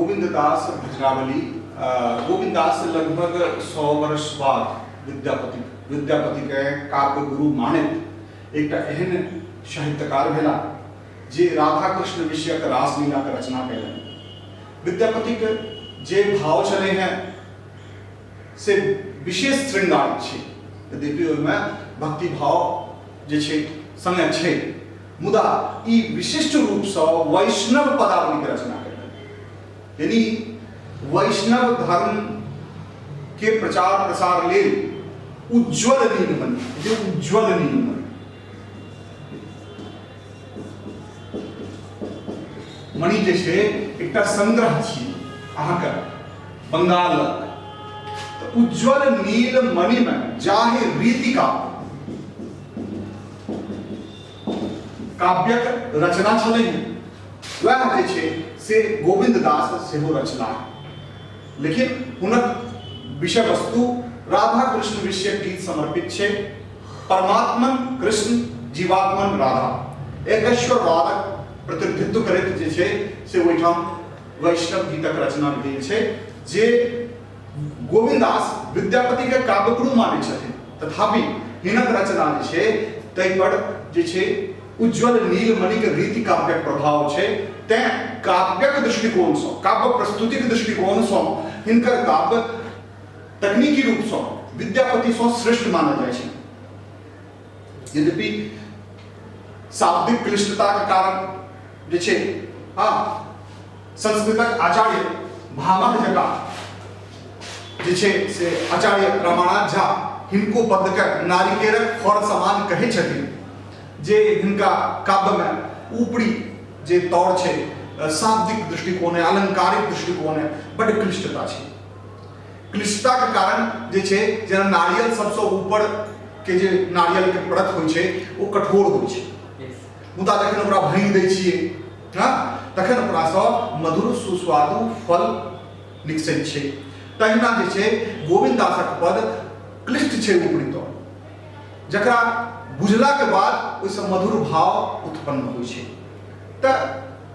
गोविंद दास भजनावली। गोविंद दास लगभग 100 वर्ष बाद विद्यापति विद्यापति के काव्य गुरु मानैत एकटा एहन साहित्यकार भेला जे राधा कृष्ण विषयक रासलीला के रचना कयलनि। विद्यापतिक जे भाव छलै हैं से विशेष श्रृंगारिक छै, यद्यपि ओहिमे भक्ति भाव जे छै संगे छै, मुदा ई विशिष्ट रूपसँ वैष्णव पदावलीके रचना कयलनि, यानी वैष्णव धर्म के प्रचार प्रसार लेल उज्ज्वल नीलमणि, जे उज्ज्वल नीलमणि मणि जे छै एकटा संग्रह छी अहाँके बंगालक, तऽ उज्ज्वल नील मणिमे जाहि रीतिका काव्यक रचना छलै वएह जे छै से गोविंद दास सेहो रचलाह, लेकिन हुनक विषय वस्तु राधा कृष्ण विषयक गीत समर्पित छै। परमात्मन कृष्ण, जीवात्मन राधा, एकेश्वरवादक प्रतिनिधित्व करैत जे छै से ओहिठाम वैष्णव गीतक रचना भेल छै, जे गोविंद दास विद्यापति के काव्यगुरु मानै छथिन, तथापि हिनक रचना जे छै ताहि पर जे छै उज्ज्वल नीलमणिक रीति काव्यक प्रभाव छै। तैं काव्यक दृष्टिकोणसँ, काव्य प्रस्तुतिक दृष्टिकोणसँ हिनकर काव्य तकनीकी रूपसँ विद्यापतिसँ श्रेष्ठ मानल जाइ छै। यद्यपि शाब्दिक क्लिष्टताके कारण जे छै हँ संस्कृतक आचार्य भामह जकाँ जे छै से आचार्य रमानाथ झा हिनको पदके नारिकेरक फर समान कहै छथिन, जे हिनका काव्यमे ऊपरी जे तौर छै शाब्दिक दृष्टिकोण है, अलंकारिक दृष्टिकोण है, बड्ड क्लिष्टता छै। क्लिष्टताके कारण जे छै जेना नारियल सबसँ ऊपर के जे नारियलके परत होइ छै ओ कठोर होइ छै, मुदा जखन ओकरा भाङि दै छियै हँ तखन ओकरासँ मधुर सुस्वादु फल निकसैत छै। तहिना जे छै गोविन्द दासक पद क्लिष्ट छै ऊपरी तौर, जकरा बुझलाके बाद ओहिसँ मधुर भाव उत्पन्न होइ छै। तऽ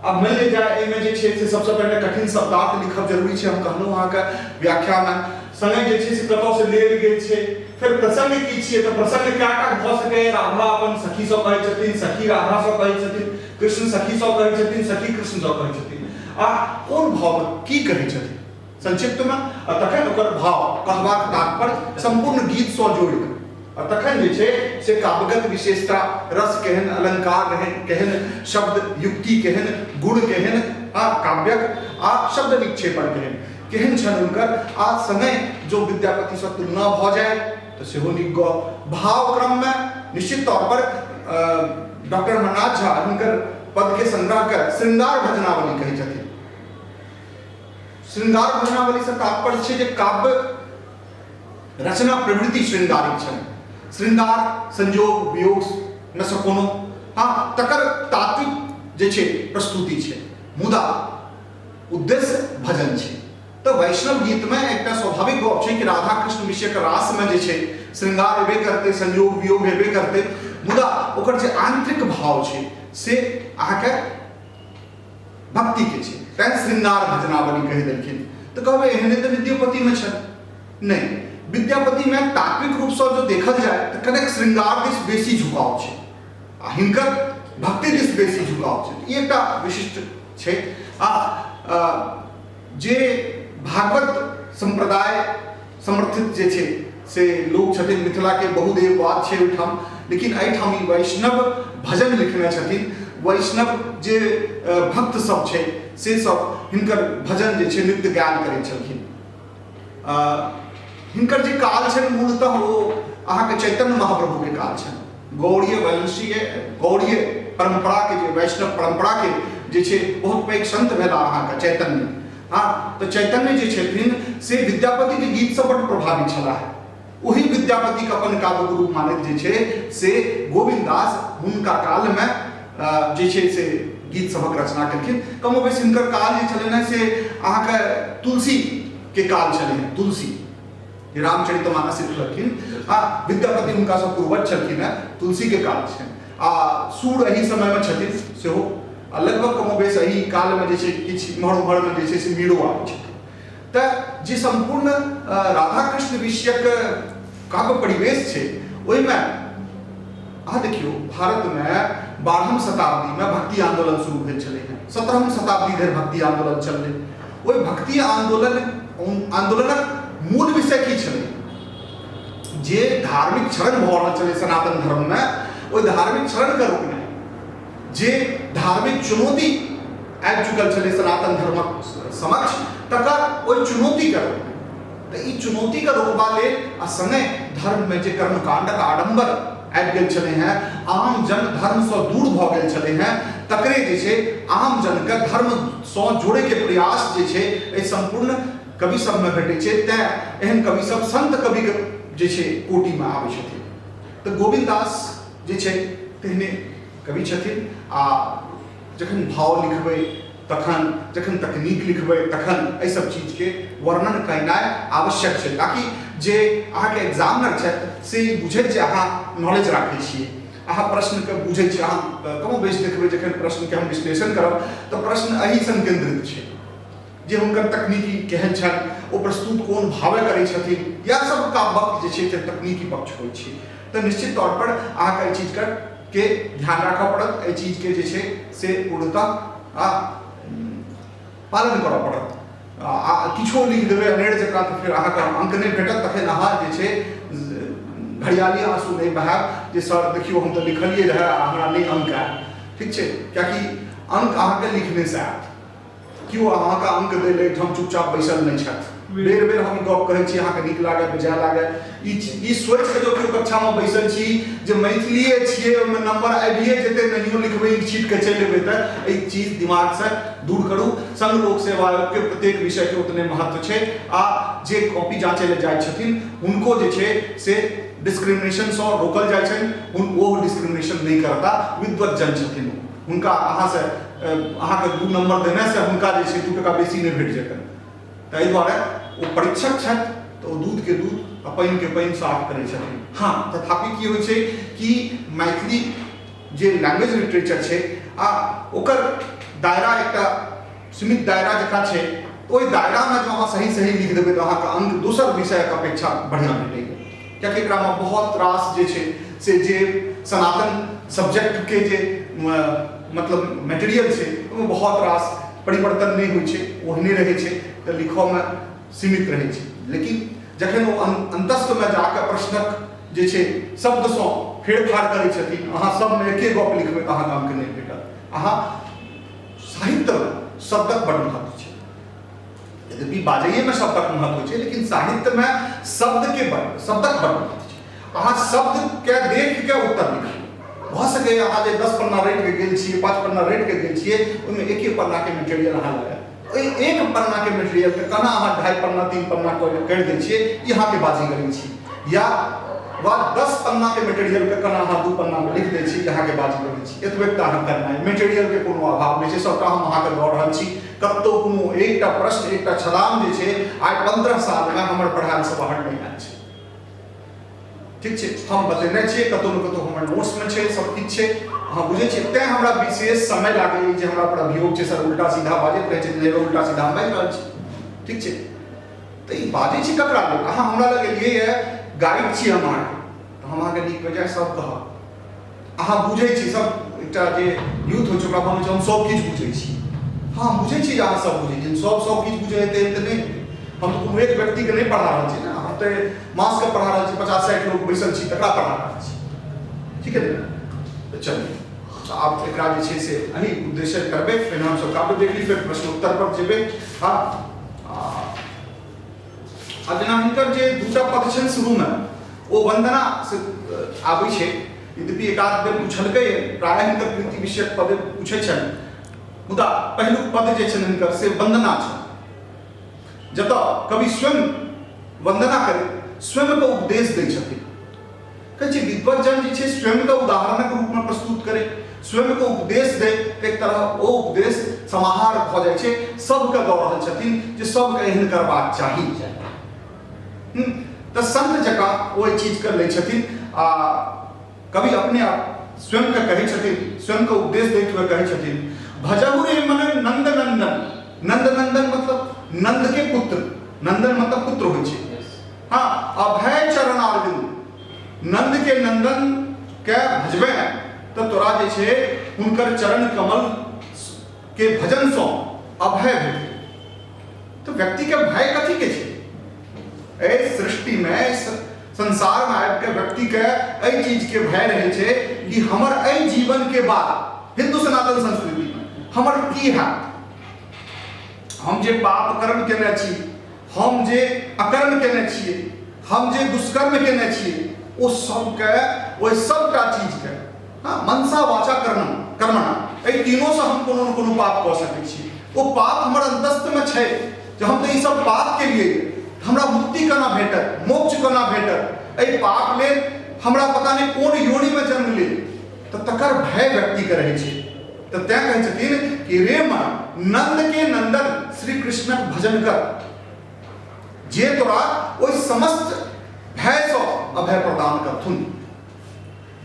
आब मानि लेल जाय एहिमे जे छै से सबसँ पहिने कठिन शब्दार्थ लिखब जरूरी छै, हम कहलहुँ अहाँके व्याख्यामे। सङ्गे जे छै से कतऽसँ लेल गेल छै, फेर प्रसङ्ग की छियै, तऽ प्रसङ्ग कएटा भऽ सकैए। राधा अपन सखीसँ कहै छथिन, सखी राधासँ कहै छथिन, कृष्ण सखीसँ कहै छथिन, सखी कृष्णसँ कहै छथिन, आ कोन भाव की कहै छथिन संक्षिप्तमे, आ तखन ओकर भाव कहबाक तात्पर्य सम्पूर्ण गीतसँ जोड़ि कऽ, आ तखन जे छै से काव्यगत विशेषता, रस केहन, अलंकार रहन केहन, शब्द युक्ति केहन, गुण केहन, आ काव्यक आ शब्द निक्षेपण केहन केहन छनि हुनकर, आ समय जो विद्यापतिसँ तुलना भऽ जाय तऽ सेहो नीक गप। भावक्रममे निश्चित तौर पर डॉक्टर मन्नाथ झा हिनकर पदके संग्रह कऽ श्रृंगार भजनावली कहै छथिन। श्रृंगार भजनावली से तात्पर्य छै जे काव्य रचना प्रवृत्ति श्रृंगारिक छनि, श्रृंगार संयोग वियोग मे से कोनो हाँ तकर तात्विक जे छै प्रस्तुति छै, मुदा उद्देश्य भजन छै। तऽ वैष्णव गीतमे एकटा स्वाभाविक गप छै कि राधा कृष्ण विषयक रासमे जे छै श्रृंगार हेबे करतै, संयोग वियोग हेबे करतै, मुदा ओकर जे आंतरिक भाव छै से अहाँके भक्ति के छै, तैं श्रृंगार भजनावली कहि देलखिन। तऽ कहबै एहने तऽ विद्यापतिमे छनि, नहि, विद्यापतिमे तात्विक रूपसँ जो देखल जाय तऽ कनेक श्रृंगार दिस बेसी झुकाव छै आ हिनकर भक्ति दिस बेसी झुकाव छै। ई एकटा विशिष्ट छै। आ जे भागवत सम्प्रदाय समर्थित जे छै से लोक छथिन, मिथिलाके बहुदेववाद छै ओहिठाम, लेकिन एहिठाम ई वैष्णव भजन लिखने छथिन। वैष्णव जे भक्त सब छै से सब हिनकर भजन जे छै नित्य गायन करै छलखिन। हिनकर जे काल छनि मूलतः ओ अहाँके चैतन्य महाप्रभुके काल छनि। गौड़ीय वंशीय गौड़ीय परम्पराके जे वैष्णव परम्पराके जे छै बहुत पैघ संत भेला अहाँके चैतन्य। हाँ तऽ चैतन्य जे छथिन से विद्यापतिके गीतसँ बड्ड प्रभावित छलाह। ओही विद्यापतिके अपन काव्य गुरु मानैत जे छै से गोविन्द दास हुनका कालमे जे छै से गीत सभक रचना केलखिन। कमो बेसी हुनकर काल जे छलनि हेँ से अहाँके तुलसीके काल छलै हेँ। तुलसी जे रामचरितमानस लिखलखिन आ विद्यापति हुनकासँ पूर्वज छलखिन हेँ, तुलसीके काल छनि आ सूर एहि समयमे छथिन सेहो। आ लगभग कमोबेश एहि कालमे जे छै किछु इम्हर उम्हरमे जे छै से मीरो आबै छथिन। तऽ जे सम्पूर्ण राधा कृष्ण विषयक काव्य परिवेश छै ओहिमे अहाँ देखियौ, भारतमे 12म शताब्दीमे भक्ति आंदोलन शुरू भेल छलै हेँ, 17म शताब्दी धरि भक्ति आंदोलन चललै। ओहि भक्ति आंदोलनक मूल विषय की छलै? जे धार्मिक क्षरण भऽ रहल छलै सनातन धर्ममे, ओहि धार्मिक क्षरणके रोकनाइ, जे धार्मिक चुनौती आबि चुकल छलै सनातन धर्मक समक्ष, तकर ओहि चुनौतीके रोकनाइ। तऽ ई चुनौतीके रोकबा लेल आ सङ्गे धर्ममे जे कर्मकाण्डक आडम्बर आबि गेल छलै हेँ, आम जन धर्मसँ दूर भऽ गेल छलै हेँ, तकरे जे छै आम जनके धर्मसँ जोड़ैके प्रयास जे छै एहि सम्पूर्ण कवि सबमे भेटै छै। तैँ एहन कवि सब संत कविके जे छै कोटिमे आबै छथिन। तऽ गोविन्द दास जे छै तेहने कवि छथिन। आ जखन भाव लिखबै तखन, जखन तकनीक लिखबै तखन एहि सब चीजके वर्णन केनाइ आवश्यक छै, ताकि जे अहाँके एग्जामिनर छथि से ई बुझैत जे अहाँ नॉलेज राखै छियै, अहाँ प्रश्नके बुझै छियै। अहाँ कमो बेस देखबै जखन प्रश्नके हम विश्लेषण करब तऽ प्रश्न एहि केन्द्रित छै जे हुनकर तकनीकी केहन छनि, ओ प्रस्तुत कोन भावे करै छथिन, इएह सब काव्यक जे छै से तकनीकी पक्ष होइ छै। तऽ निश्चित तौर पर अहाँके एहि चीजके के ध्यान राखऽ पड़त, एहि चीजके जे छै से पूर्णतः पालन करऽ पड़त। आ किछो लिख देबै अनेर जकाँ तऽ फेर अहाँके अंक नहि भेटत। तखन अहाँ जे छै घड़ियाली आंसू नहि बहायब जे सर देखियौ हम तऽ लिखलियै रहए आ हमरा नहि अंक आयल। ठीक छै, कियाकि अंक अहाँके लिखनेसँ आयत। केओ अहाँके अंक दै लए एहिठाम चुपचाप बैसल नहि छथि। बेर बेर हम ई गप कहै छी, अहाँके नीक लागए बेजाय लागए, ई ई सोचि कऽ जो केओ कक्षामे बैसल छी जे मैथिलीए छियै ओहिमे नंबर आबिए जेतै, नहियो लिखबै इंक छीट कऽ चलि एबै, तऽ एहि चीज दिमागसँ दूर करू। संघ लोक सेवा आयोगके प्रत्येक विषयके उतने महत्व छै आ जे कॉपी जाँचै लए जाइ छथिन हुनको जे छै से डिस्क्रिमिनेशनसँ रोकल जाइ छनि। ओ डिस्क्रिमिनेशन नहि करता, विद्वत जन छथिन। हुनका अहाँसँ अहाँके 2 नम्बर देनेसँ हुनका जे छै 2 टका बेसी नहि भेट जेतनि। ताहि दुआरे ओ परीक्षक छथि तऽ ओ दूधके दूध आ पानिके पानि साफ करै छथिन। हँ, तथापि की होइ छै कि मैथिली जे लैंग्वेज लिटरेचर छै आ ओकर दायरा एकटा सीमित दायरा जकाँ छै, ओहि दायरामे जँ अहाँ सही सही लिख देबै तऽ अहाँके अंक दोसर विषयक अपेक्षा बढ़िआँ भेटैए। कियाकि एकरामे बहुत रास जे छै से जे सनातन सब्जेक्टके जे मतलब मटेरियल छै ओहिमे बहुत रास परिवर्तन नहि होइ छै, ओहने रहै छै, तऽ लिखऽमे सीमित रहै छै। लेकिन जखन ओ अन्तस्तमे जाकऽ प्रश्नक जे छै शब्दसँ फेरफार करै छथिन, अहाँ सबमे एके गप लिखबै तऽ अहाँके अंक नहि भेटत। अहाँ साहित्यमे शब्दक बड्ड महत्व छै। यद्यपि बाजैएमे शब्दक महत्व होइ छै, लेकिन साहित्यमे शब्दके बड़ शब्दक बड़ महत्व छै। अहाँ शब्दके देख के उत्तर लिखियौ। भऽ सकैए अहाँ जे 10 पन्ना रटि कऽ गेल छियै, 5 पन्ना रटि कऽ गेल छियै, ओहिमे एके पन्नाके मटेरियल अहाँ लगायब। ओहि एक पन्नाके मटेरियलके केना अहाँ 2.5 पन्ना 3 पन्ना करि दै छियै, ई अहाँके बाजीगरी छी। या वा 10 पन्ना के मटेरियल के केना अहाँ 2 पन्ना में लिख दै छी, अहाँके बाजीगरी छी। एतबे तऽ अहाँ करनाइ, मटेरियल के कोनो अभाव नहि छै, सबटा हम अहाँके दऽ रहल छी। कतौ कोनो एकटा प्रश्न एकटा छदाम जे छै आइ 15 साल में हमर पढ़ायल से बाहर नहि आयल छै। ठीक छै, हम बतेने छियै, कतौ ने कतौ हमर नोट्स में छै, सब किछु छै, अहाँ बुझै छियै। तैं हमरा विशेष समय लागैए जे हमरा पर अभियोग छै सर उल्टा सीधा बाजैत रहै छै, नहि उल्टा सीधा हम बाजि रहल छी। ठीक छै, तऽ ई बाजै छी ककरा लेल? अहाँ हमरा लग एलियै यऽ, गाइड छी हम अहाँके, तऽ हम अहाँके नीक बेजाय सब कहब। अहाँ बुझै छी सब, एकटा जे यूथ होइ छै ओकरा मन होइ छै हम सब किछु बुझै छी। हँ, हम बुझै छी जे अहाँ सब बुझै छी, सब सब किछु बुझै हेतै तऽ नहि हेतै। हम तऽ कोनो एक व्यक्तिके नहि पढ़ा रहल छी ने, हम तऽ मासके पढ़ा रहल छी, 50-60 लोक बैसल छी तकरा पढ़ा रहल छी। ठीक है ने? तऽ चलिए, तऽ आब एकरा जे छै से एहि उद्देश्य करबै। फेर हमसब काव्य देखली, फेर प्रश्नोत्तर पर जेबै। हँ, आ जेना हिनकर जे दूटा पद छनि शुरूमे, ओ वन्दना से आबै छै। यद्यपि एक आध बेर पुछलकै, प्रायः हिनकर कृति विषयक पद पूछै छनि, मुदा पहिलुक पद जे छनि हिनकर से वन्दना छनि, जतऽ कवि स्वयं वन्दना करैत स्वयंके उपदेश दै छथिन। कहै छै विद्वज्जन जे छै स्वयंके उदाहरणक रूपमे प्रस्तुत करै, स्वयंके उपदेश दै, तऽ एक तरह ओ उपदेश समाहार भऽ जाइ छै, सबके दऽ रहल छथिन जे सबके एहन करबाक चाही। तऽ संत जकाँ ओ एहि चीजके लै छथिन आ कवि अपने आप स्वयंके कहै छथिन, स्वयंके उपदेश दैत हुए कहै छथिन, भजहु रे मन नंद नंदन। नंद नंदन मतलब नंद के पुत्र, नंदन मतलब पुत्र होइ छै। हाँ, अभय चरण अरविंद, नंद के नंदन के भजबे तऽ तोरा जे छै हुनकर चरण कमल के भजन सँ अभय भेटतै। तऽ व्यक्ति के भय कथी के छै? एहि सृष्टि में, संसार में आबि के व्यक्ति के एहि चीज के भय रहे छै कि हमर एहि जीवन के बाद हिंदू सनातन संस्कृति में हमर की हैत, हम जे पाप कर्म केने छी, हम जे अकर्म केने छियै, हम जे दुष्कर्म केने छियै, ओ सबके, ओहि सबटा चीजके, हाँ, मनसा वाचा कर्म कर्मणा, एहि तीनोसँ हम कोनो ने कोनो पाप कऽ सकै छी। ओ पाप हमर अंतस्तमे छै जे हम तऽ ई सब पाप केलियै, हमरा मुक्ति केना भेटत, मोक्ष केना भेटत, एहि पाप लेल हमरा पता नहि कोन योनिमे जन्म लेल, तऽ तकर भय व्यक्तिके रहै छै। तऽ तैं कहै छथिन कि रे मन, नंद के नंदन श्री कृष्णक भजन कर, जे तोरा ओहि समस्त भयसँ अभय प्रदान करथुन।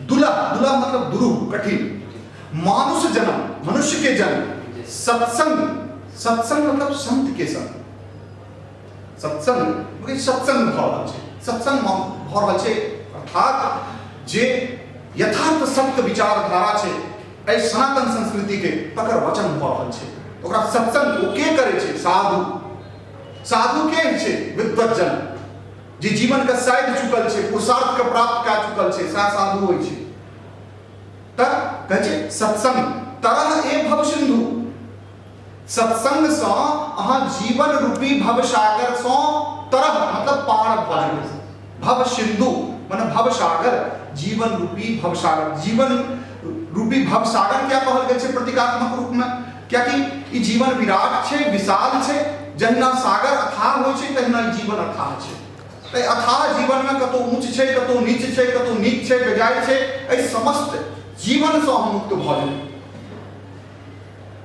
दुला, दुला मतलब दुरूह, कठिन। मानुष जन्म, मनुष्य के जन्म, सत्संग, सत्संग मतलब संत के संग, सत्संग सत्संग भऽ रहल छै, सत्संग भऽ रहल छै, अर्थात जे यथार्थ सत्य विचारधारा छै एहि सनातन संस्कृति के, तकर वचन भऽ रहल छै, ओकरा सत्संग। ओ के करै छै? साधु। साधु के छै? विद्वज्जन, जे जीवन के साधि चुकल छै, पुरुषार्थ के प्राप्त कए चुकल छै, सएह साधु होइ छै। तऽ कहै छै सत्संग तरह ए भव सिंधु, सत्संग सँ अहाँ जीवन रूपी भवसागर सँ तरह मतलब पार भऽ जेबै। भव सिंधु माने भवसागर, जीवन रूपी भवसागर, जीवन रूपी भवसागर क्या कहल गेल छै प्रतीकात्मक रूप में? कियाकि ई जीवन विराट छै, विशाल छै। जहिना सागर अथाह होइ छै तहिना ई जीवन अथाह छै। तऽ अथाह जीवनमे कतहु ऊँच छै, कतहु नीच छै, कतहु नीक छै, बेजाय छै, एहि समस्त जीवनसँ हम मुक्त भऽ जेबै।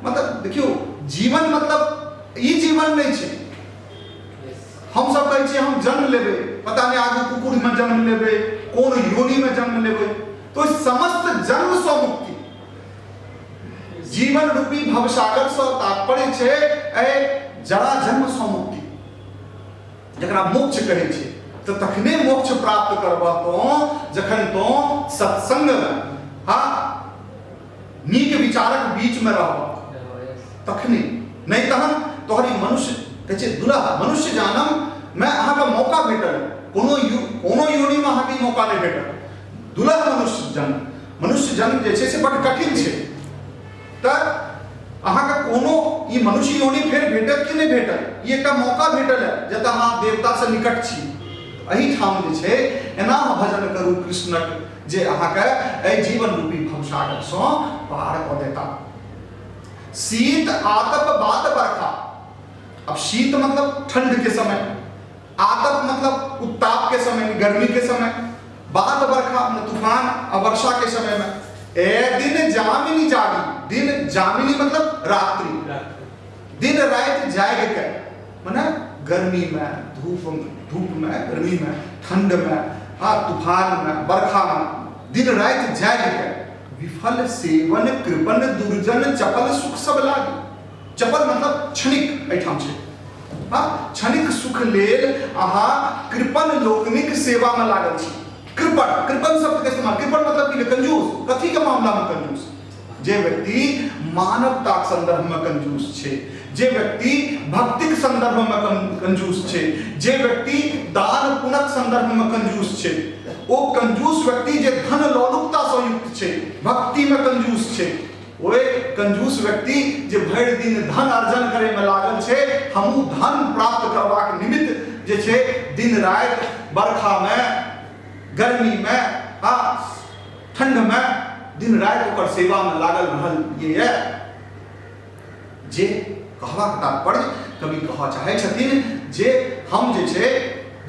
मतलब देखियौ, जीवन मतलब ई जीवन नहि छै। हम सब कहै छियै हम जन्म लेबै, पता नहि आगू कुकुरमे जन्म लेबै, कोन योनिमे जन्म लेबै, तो समस्त जन्मसँ मुक्ति, जीवन रूपी भवसागर सँ तात्पर्य छै एहि जरा जन्म सँ मुक्ति, जकरा मोक्ष कहै छै। तऽ तखने मोक्ष प्राप्त करबह तों जखन तों सत्संग में, हाँ, नीक विचारक बीच में रहबह तखने, नहि तहन तोहर ई मनुष्य कहै छै दुलह मनुष्य जानम में अहाँके मौका भेटल, कोनो योनिमे अहाँके ई मौका नहि भेटल। दुलह मनुष्य जन्म, मनुष्य जन्म जे छै से बड्ड कठिन छै। तऽ अहाँके कोनो ई मनुष्य योनि फेर भेटत कि नहि भेटत, ई एकटा मौका भेटल है जतऽ अहाँ देवतासँ निकट छी। एहिठाम जे छै एना अहाँ भजन करू कृष्णक जे अहाँके एहि जीवन रूपी भवसागरसँ पार कऽ देता। शीत आतप बात बरखा, अब शीत मतलब ठंड के समय, आतप मतलब उत्ताप के समय, गर्मी के समय, बात बरखा मतलब तूफान और वर्षा के समय में, ए दिन जामिनी जागी, दिन जामिनी मतलब रात्रि, दिन रात जाग के, माने गर्मी में, धूप धूप में, गर्मी में, ठंड में, हाँ, तूफान में, बरखा में, दिन रात जाग के विफल सेवन कृपन दुर्जन चपल सुख सब लागी। चपल मतलब क्षणिक एहिठाम छै, हाँ, क्षणिक सुख लेल अहाँ कृपण लोकनिक सेवा में लागल छी। कृपण, कृपण शब्द के इस्तेमाल, कृपण मतलब की? कंजूस। कथी के मामला में कंजूस? जे व्यक्ति मानवताक संदर्भ में कंजूस छै, जे व्यक्ति भक्तिक संदर्भ में कंजूस छै, जे व्यक्ति दान पुण्यक संदर्भ में कंजूस छै, ओ कंजूस व्यक्ति जे धन लोलुपता से युक्त छै, भक्ति में कंजूस छै, ओए कंजूस व्यक्ति जे भरि दिन धन अर्जन करे में लागल छै, हमहूँ धन प्राप्त करबाक निमित्त जे छै दिन राति बरखा में, गर्मी में, हाँ, ठंड में दिन राति ओकर सेवा में लागल रहल ये जे कहबाक तात्पर्य कवि कहऽ चाहै छथिन जे हम जे छै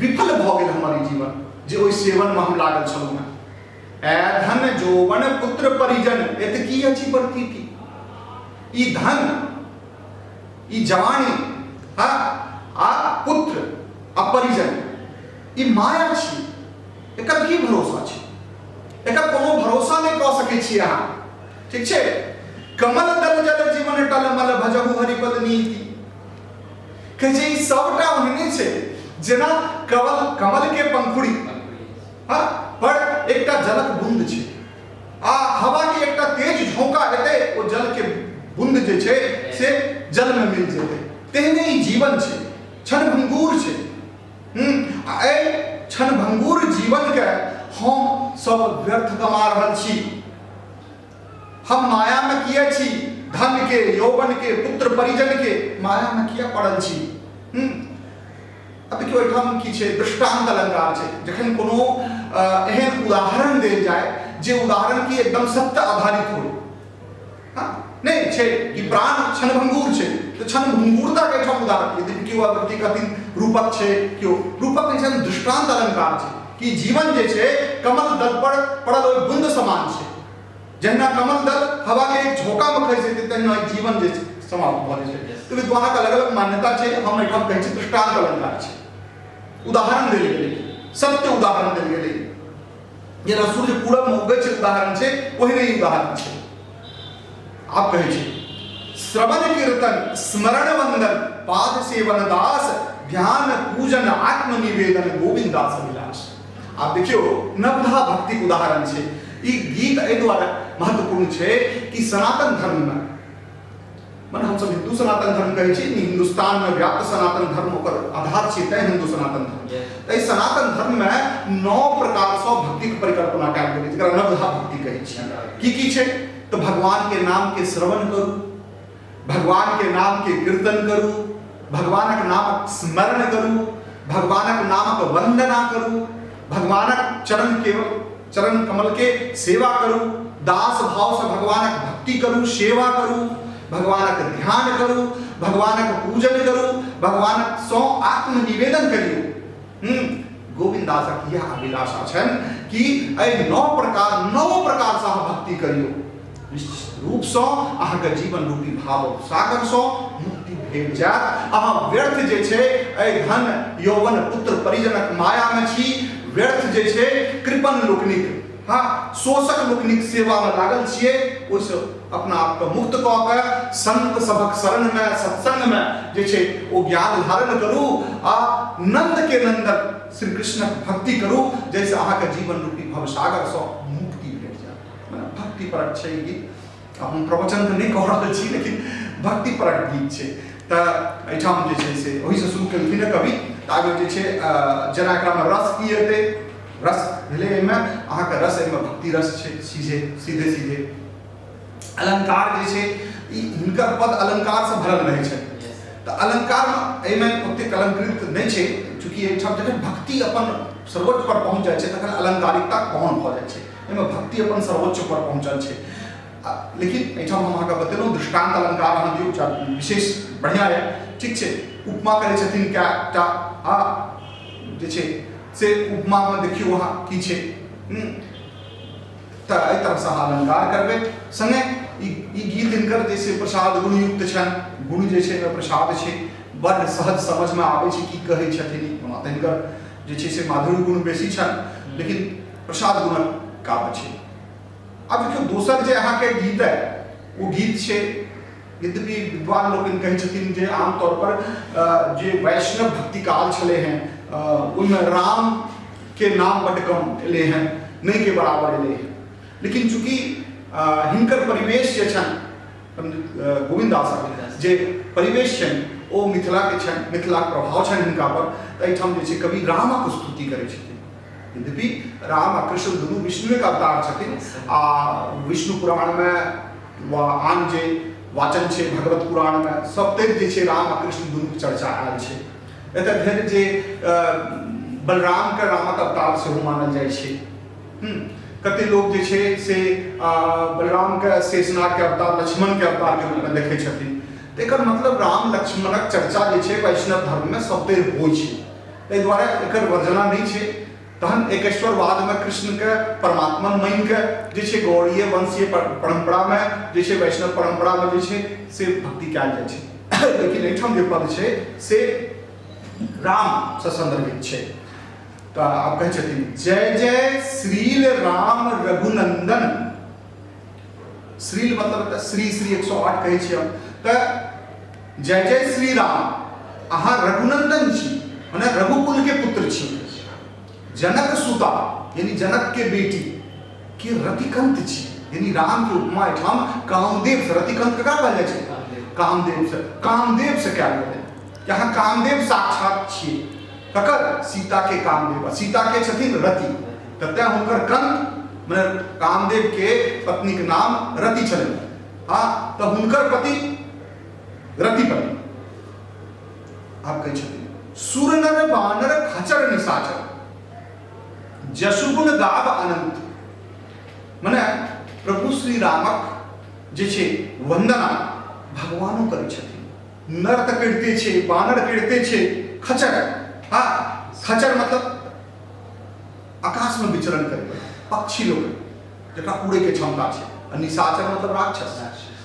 विफल भऽ गेल हमर ई जीवन जे ओहि सेवनमे हम लागल छलहुँ हेँ। ए धन जोवन पुत्र परिजन एत की अछि प्रतीति, ई धन, ई जवानी, हाँ, आ पुत्र आ परिजन ई माया छी, एकर की भरोसा छै? एकर कोनो भरोसा नहि कऽ सकै छी अहाँ। ठीक छै। कमल दल जल जीवन टल मल भजहु हरिपद नीति। कहै छै ई सबटा ओहने छै जेना कमल कमल के पंखुड़ी, हाँ, पर एकटा जलक बूंद छै आ हवा के एकटा तेज झोंका एतै, ओ जल के बूंद जे छै से जल में मिल जेतै। तेहने ई जीवन छै, क्षणभंगुर छै। आ एहि क्षणभंगुर जीवन के हम सब व्यर्थ गमा रहल छी। हम माया में किया छी? धन के, यौवन के, पुत्र परिजन के माया में किया पड़ल छी? अब देखियौ एहिठाम की छै, दृष्टांत अलंकार छै। जखन कोनो एहन उदाहरण देल जाय जे उदाहरण की एकदम सत्य आधारित हो, हाँ, नहीं छै कि प्राण क्षणभंगुर छै, तऽ क्षणभंगुरता के एहिठाम उदाहरण। यदि केओ व्यक्ति कहथिन रूपक छै, केओ रूपक नहि छै, दृष्टांत अलंकार छै कि जीवन जे छै कमल दल पर पड़ल ओहि बूंद समान छै। जहिना कमल दल हवा के एक झोंका में खसि जेतै, तहिना ई जीवन जे छै समाप्त भऽ जाइ छै। तऽ विद्वानक अलग अलग मान्यता छै। हम एहिठाम कहै छी दृष्टांत अलंकार छै, उदाहरण देल गेलै, सत्य उदाहरण देल गेलै। जेना सूर्य पूरब में उगै छै उदाहरण छै, ओहिने ई उदाहरण छै। आब कहै छै श्रवण कीर्तन स्मरण वंदन पाद सेवन दास ध्यान पूजन आत्मनिवेदन गोविंद दास अभिलाष। आब देखियौ नवधा भक्तिक उदाहरण छै। ई गीत एहि दुआरे महत्वपूर्ण छै कि सनातन धर्म में, मने हमसब हिंदू सनातन धर्म कहै छी, हिंदुस्तान में व्याप्त सनातन धर्म ओकर आधार छै, तैं हिंदू सनातन धर्म। एहि सनातन धर्म में 9 प्रकार सँ भक्तिक परिकल्पना कयल गेलै, जकरा नवधा भक्ति कहै छी। की की छै? तऽ भगवान के नाम के श्रवण करू, भगवान के नाम के कीर्तन करू, भगवानक नामक स्मरण करू, भगवानक नामक वंदना करू, भगवानक चरण केवल चरण कमल के सेवा करू, दास भाव से भगवानक भक्ति करू, सेवा करू, भगवानक ध्यान करू, भगवानक पूजन करू, भगवानक सौ आत्मनिवेदन करियौ। गोविंद दासक यह अभिलाषा छनि कि एहि 9 प्रकार से अहाँ भक्ति करियौ, निश्चित रूपसँ अहाँके जीवन रूपी भाव सागरसँ मुक्ति भेट जायत। अहाँ व्यर्थ जे छै एहि धन यौवन पुत्र परिजनक मायामे छी, व्यर्थ जे छै कृपण लोकनिक, हाँ, शोषक लोकनिक सेवामे लागल छियै, ओहिसँ अपना आपके मुक्त कऽ के संत सभक शरणमे सत्संगमे जे छै ओ ज्ञान धारण करू आ नंद के नंदन श्री कृष्णक भक्ति करू, जाहिसँ अहाँके जीवन रूपी भवसागरसँ मुक्ति भेट जायत। मने भक्तिपरक छै ई गीत। आ हम प्रवचन तऽ नहि कऽ रहल छी, लेकिन भक्तिपरक गीत छै। तऽ एहिठाम जे छै से ओहिसँ शुरू केलखिन हँ कवि। तऽ आगे जे छै जेना एकरामे रस की एतै? रस भेलै एहिमे अहाँके रस, एहिमे भक्ति रस छै सीधे सीधे सीधे। अलंकार जे छै, ई हिनकर पद अलंकारसँ भरल रहै छै, तऽ अलंकार एहिमे ओतेक अलंकृत नहि छै। चूँकि एहिठाम जखन भक्ति अपन सर्वोच्च पर पहुँच जाइ छै, तखन अलंकारिकता गौण भऽ जाइ छै। एहिमे भक्ति अपन सर्वोच्च पर पहुँचल छै। लेकिन एहिठाम हम अहाँके बतेलहुँ, दृष्टांत अलंकार अहाँ दियौ, विशेष बढ़िआँ यऽ। ठीक छै। उपमा करै छथिन कएटा, आ जे छै से उपमामे देखियौ अहाँ की छै। तऽ एहि तरहसँ अहाँ अलंकार करबै। सङ्गे ई ई गीत हिनकर जे छै प्रसाद गुणयुक्त छनि। गुण जे छै एहिमे प्रसाद छै, बड्ड सहज समझमे आबै छै की कहै छथिन। ओना तऽ हिनकर जे छै से माधुर्य गुण बेसी छनि, लेकिन प्रसाद गुणक काव्य छै। आब देखियौ दोसर जे अहाँके गीत अइ, ओ गीत छै, यद्यपि विद्वान लोकनि कहै छथिन जे आमतौर पर जे वैष्णव भक्तिकाल छलै हेँ, ओहिमे रामके नाम बड्ड कम एलै हेँ, नहि के बराबर एलै हेँ। लेकिन चूँकि हिनकर परिवेश जे छनि, पंडित गोविन्द दासक जे परिवेश छनि ओ मिथिलाके छनि, मिथिलाके प्रभाव छनि हिनका पर, तऽ एहिठाम जे छै कवि रामक स्तुति करै छथिन। यद्यपि राम आ कृष्ण दुनू विष्णुएके अवतार छथिन आ विष्णु पुराणमे वा आन जे वाचन छै भगवत पुराणमे सभतरि जे छै राम आ कृष्ण दुनूके चर्चा आयल छै। एतऽ धरि जे बलरामके रामक अवतार सेहो मानल जाइ छै। कते लोक जे छै से बलरामके शेषनागके अवतार, लक्ष्मणके अवतारके रूपमे देखै छथिन। तऽ एकर मतलब राम लक्ष्मणक चर्चा जे छै वैष्णव धर्ममे सभतरि होइ छै, ताहि दुआरे एकर वर्जना नहि छै। तहन एकेश्वरवादमे कृष्णके परमात्मा मानिके जे छै गौड़ीय वंशीय परम्परामे जे छै, वैष्णव परम्परामे जे छै से भक्ति कयल जाइ छै। लेकिन एहिठाम जे पद छै से रामसँ सन्दर्भित छै। तऽ आब कहै छथिन जय जय श्रील राम रघुनंदन। श्रील मतलब तऽ श्री श्री 108 कहै छियै हम, तऽ जय जय श्री राम, अहाँ रघुनंदन छी, मने रघुकुल के पुत्र छी, जनक सुता यानी जनक के बेटी के रतिकंत छी, यानी राम के उपमा एहिठाम कामदेव से, रतिकंत ककरा कहल जाइ छै? कामदेव से, कामदेव से कयल गेलै कि अहाँ कामदेव साक्षात छियै। ककर? सीता के कामदेव, सीता के छथिन रति, तऽ तें हुनकर कंत मने कामदेव के पत्नी के नाम रति छलै। हाँ, तऽ हुनकर पति रतिपति। आब कहै छथिन सुर नर बानर खचर निशाचर जसुगुण गाब अनंत, मने प्रभु श्री रामक जे छै वंदना भगवानो करै छथिन। नर तऽ करिते छै, बानर करिते छै, खचर, हाँ खचर मतलब आकाश में विचरण करे पक्षी लोग जकरा उड़े के क्षमता छै, आ निशाचर मतलब राक्षस,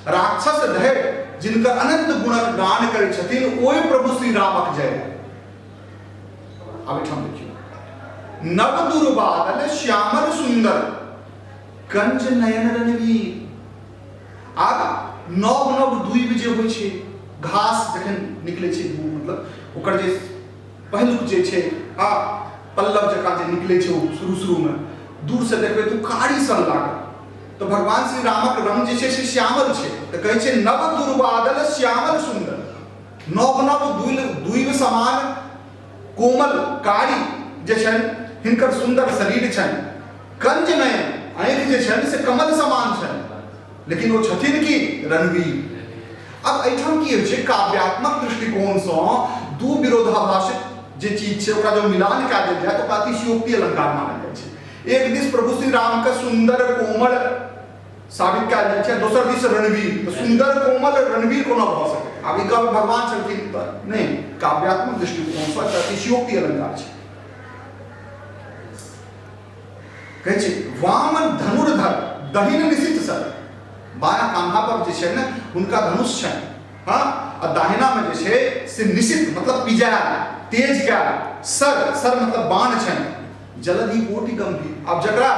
राक्षस धरि जिनकर अनंत गुणक गान करै छथिन ओहि प्रभु श्री रामक जय। आब एहिठाम देखियौ, नव दुर्बादल श्यामल सुंदर कंज नयन रणवीर। आब नव नव दुइब जे होइ छै, घास जखन निकलै छै, मतलब ओकर जे पहिलुक जे छै आ पल्लव जकाँ जे निकलै छै ओ शुरू शुरूमे दूरसँ देखबै तऽ ओ कारी सन लागत। तऽ भगवान श्री रामक रंग जे छै से श्यामल छै, तऽ कहै छै नव दुर्बादल श्यामल सुंदर, नव नव दुइब समान कोमल कारी जे छनि हिनकर सुंदर शरीर छनि, कंज नयन आँखि जे छनि से कमल समान छनि, लेकिन ओ छथिन की रणवीर। अब एहिठाम की होइ छै, काव्यात्मक दृष्टिकोणसँ दू विरोधाभासित जे चीज छै ओकरा जब मिलान कए देल जाय तऽ ओकरा अतिशयोक्ति अलंकार मानल जाइ छै। एक दिस प्रभु श्री राम के सुंदर कोमल साबित कयल जाइ छै, दोसर दिस रणवीर, तऽ सुंदर कोमल रणवीर कोना भऽ सकै? आब ई कहबै भगवान छलखिन तऽ नहि, काव्यात्मक दृष्टिकोणसँ एकटा अतिशयोक्ति अलंकार छै। कहै छै वामन धनुर्धर दहिन निशित सर, बायां कान्हा पर जे छै ने हुनका धनुष छनि, हाँ, आ दाहिना में जे छै से निशित मतलब पिजायल तेज कयल, सर सर मतलब बाण छनि, जलधि कोटि गंभीर। आब जकरा